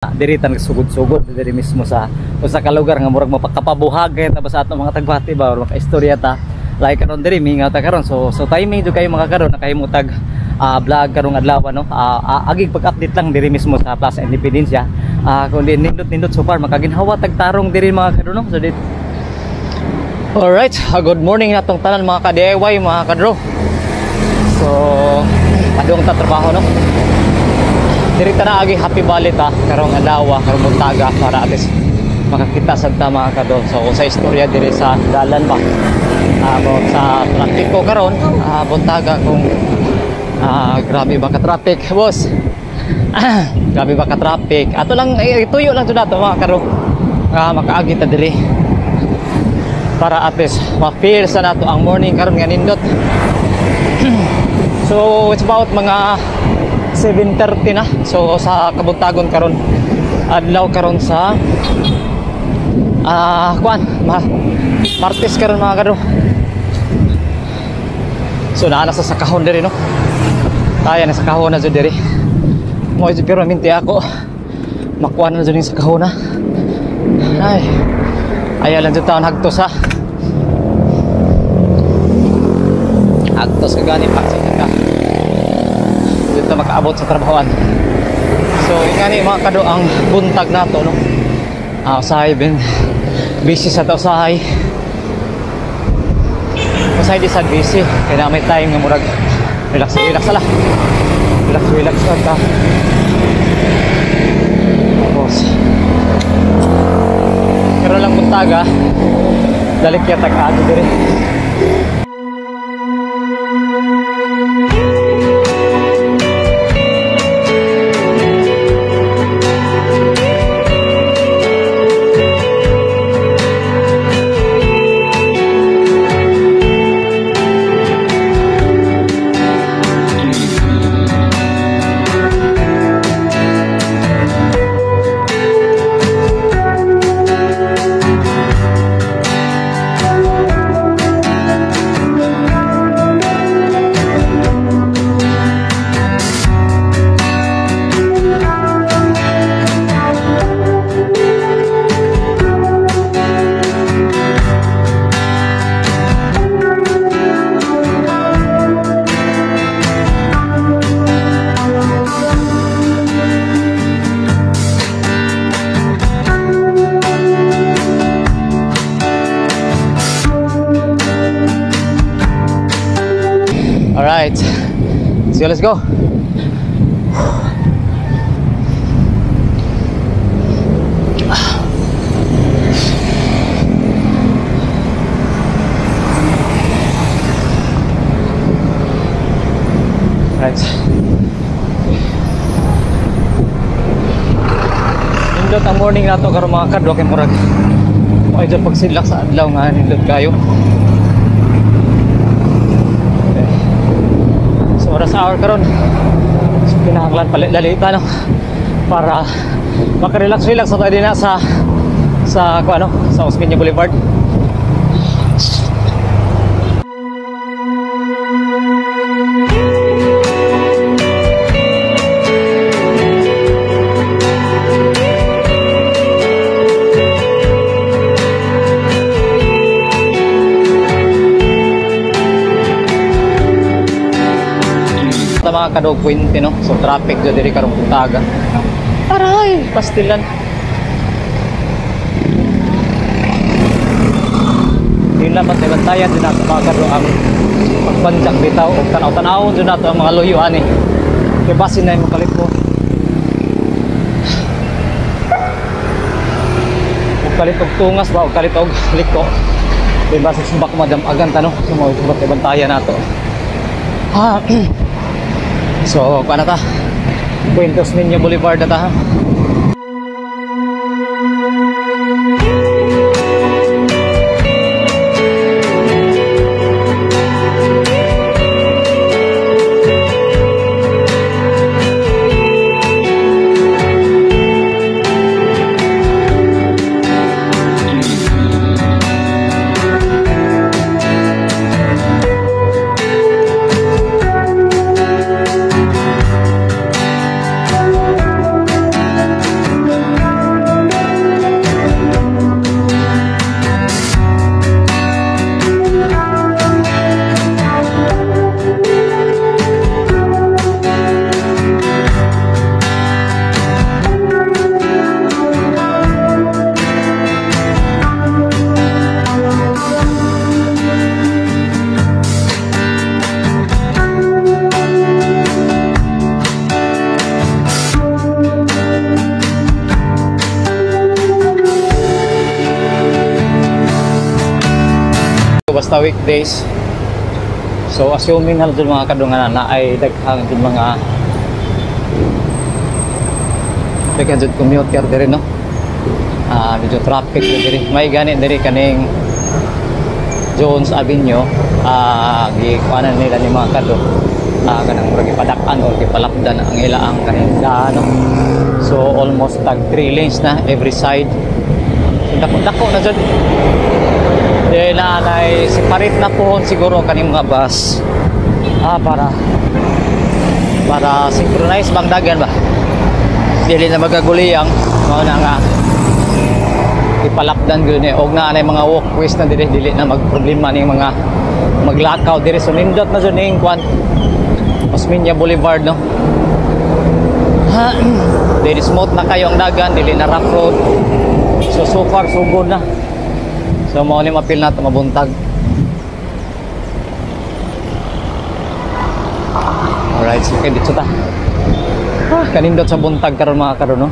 Diri ta nagsugod-sugod diri mismo sa usa ka lugar nga murag mapakapabuhag kay ta ba sa atong mga tagbati ba or makaistorya ta. Like karon diri mingaw ta karon, so timing jud kayo mga karon nakahimo tag vlog karong adlaw, no? Agig pag-update lang diri mismo sa Plaza Independencia. Kung di nindot nindot so far, makaginhawa tag tarong diri mga kadro, no? So dit. Alright, good morning natong tanan mga ka-DIY, mga kadro. So, padung ta trabaho, no? Diri ta na agi Happy Valley ta karong adlaw, karong buntaga, para at least makakita sad ta mga kadro. So, sa istorya diri sa dalan ba? About sa traffic ko karon, buntaga kung grabe ba ka traffic, boss? Grabe ba ka traffic? Ato lang ituyo lang jud nato mga kadro. Makaagi ta diri para at least ma-feel sa nato ang morning karon nga nindot. So it's about mga 7:30 na. So sa kabuntagon karon, adlaw karon sa kuan, Martes karon mga kadro. So naa na sa kahon diri, no? Kaya na sa kahon na jud diri. Mo jud pero minti ako. Makuha na jud sa kahon na. Ay. Ayaw lang jud taon hagtos ha. Hagtos ka gani pa ka. Dito makaabot sa trabahoan. So ingani mga kado ang buntag nato, no. Usahay ben busy sa ta usahay. Usahay di sad busy kaya na may time nga murag relax relax lah. Relax relax lang ta. Tapos karon lang buntaga dalik ya tag ato diri. Alright, so let's go. Right. Nindot ang morning nato karon mga kadlo kay murag ay dyan pagsilak sa adlaw nga nindot kayo. Oras hour karon. So kinahanglan palit lalita, no, para makarelax relax sa tayo din na sa kung ano, sa Osmeña Boulevard. Mga kadog puente, no? So traffic jud diri karong buntaga. Aray, pastilan. Yun lang bantayan din nato mga kadog ang pagbanjak bitaw og tanaw-tanaw jud nato ang mga luyo ani. Kay basin na imong kalit mo. Og kalit og tungas ba og kalit og liko. Di ba sa subak madam agan ta, no? So mo bantayan nato. Ha. So, kuha na ta. Puente Osmeña Boulevard na ta. sa weekdays. So assuming na jud, mga kado, nga na ay daghang jud mga daghan jud commuter diri, no? Ah, medyo traffic jud diri. May gani diri kaning Jones Avenue, gikuanan nila ni, mga kado, kanang murag gipadak-an or gipalapdan ang ila ang kaning daan, no? So almost tag 3 lanes na every side. So dako-dako na jud. Di na nay separate na pohon siguro kaning mga bus. Ah, para synchronize bang dagan ba? Dili na magaguliyang, mao na nga ipalapdan gyud ni og naa nay mga walkways na dili dili na magproblema ning mga maglakaw diri. So nindot na jud ning kwan, Osmeña Boulevard, no? Dili smooth na kayo ang dagan, dili na rough road. So so far so good na. So mao ni mapil na mabuntag. Alright, so okay, dito ta. Ah, kanindot sa buntag karon, mga karon, no?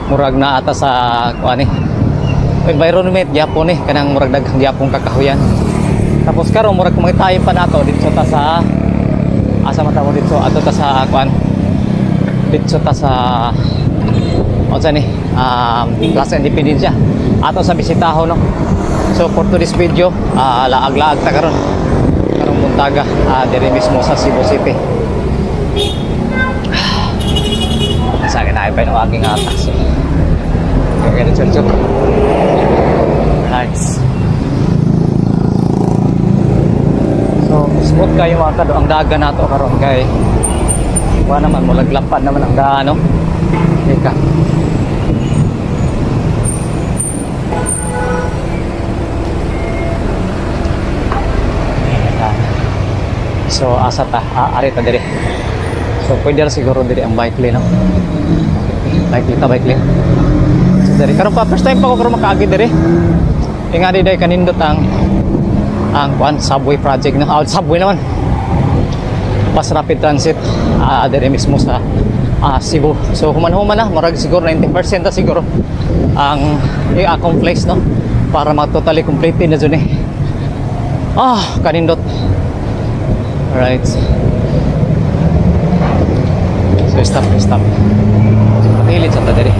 Murag na ata sa kuan eh. Environment gyapon eh, kanang murag daghang gyapon kakahuyan. Tapos karon murag kung tayo pa nato dito ta sa asa man mo dito ato ta sa kuan. Dito ta sa unsa ni Plaza Independencia ato sa bisitaho, no? So for today's video, laag-laag ta karon karong buntaga, diri mismo sa Cebu City. Sa akin na pa yung aking taxi. Okay, diretso. Nice. So smooth kayo, mga kado, ang dagan nato karon kay wala naman mo laglapad naman ang daan, no? Ika. Ayan. So asa ta? Ah, ari ta diri. So pwede ra siguro diri ang bike lane, no? Bike lane ta, bike lane. So diri karon pa, first time pa ko karon makaagi diri. Inga di day kanindot ang kuan, subway project, no? Ah, subway naman. Bus rapid transit diri mismo sa Cebu. So human-human na, murag siguro 90% na siguro ang i-accomplish, no? Para ma-totally complete na jud eh. Ah, kanindot. Alright. So stop, stop. So patilit sa ta diri.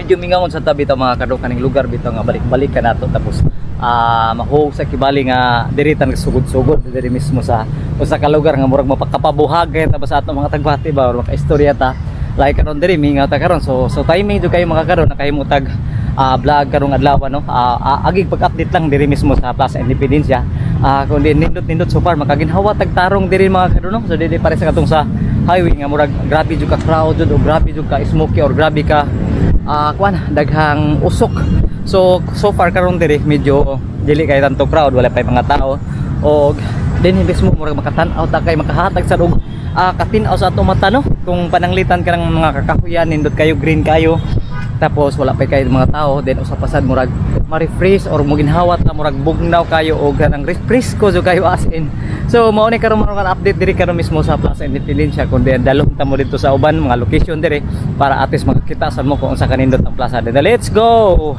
Medyo mingawon sa tabi ta, mga kado, kaning lugar bitaw nga balik-balik ka nato, tapos mahog sa kibali nga diri tan sugod-sugod diri mismo sa usa ka lugar nga murag mapakapabuhag kay tapos sa atong mga tagbati ba or makaistorya ta. Like karon diri, mingaw ta karon, so timing jud kayo, mga kado, nakahimo tag vlog karong adlaw, no, agig pag-update lang diri mismo sa Plaza Independencia, kundi nindot nindot so far, makaginhawa tag tarong diri, mga kado, no. So dili pare sa katong sa highway nga murag grabe jud ka crowd jud o grabe jud ka smoky or grabe ka kuan, daghang usok. So so far karon diri medyo dili kay tanto crowd, wala pa mga tao, og dinhi mismo murag makatan-aw ta kay makahatag sa og katin-aw sa atong mata, no, kung pananglitan ka ng mga kakahuyan, nindot kayo, green kayo, tapos wala pa kayo mga tao. Then usa pasad, murag ma-refresh or muginhawa ta, murag bugnaw kayo og kanang refresh ko so kayo, as in. So mao ni karon mga update diri karon mismo sa Plaza Independencia, kundi dalom ta mo dito sa uban mga location diri para at least makakita sa mo kung unsa kanindot ang plaza. Then let's go.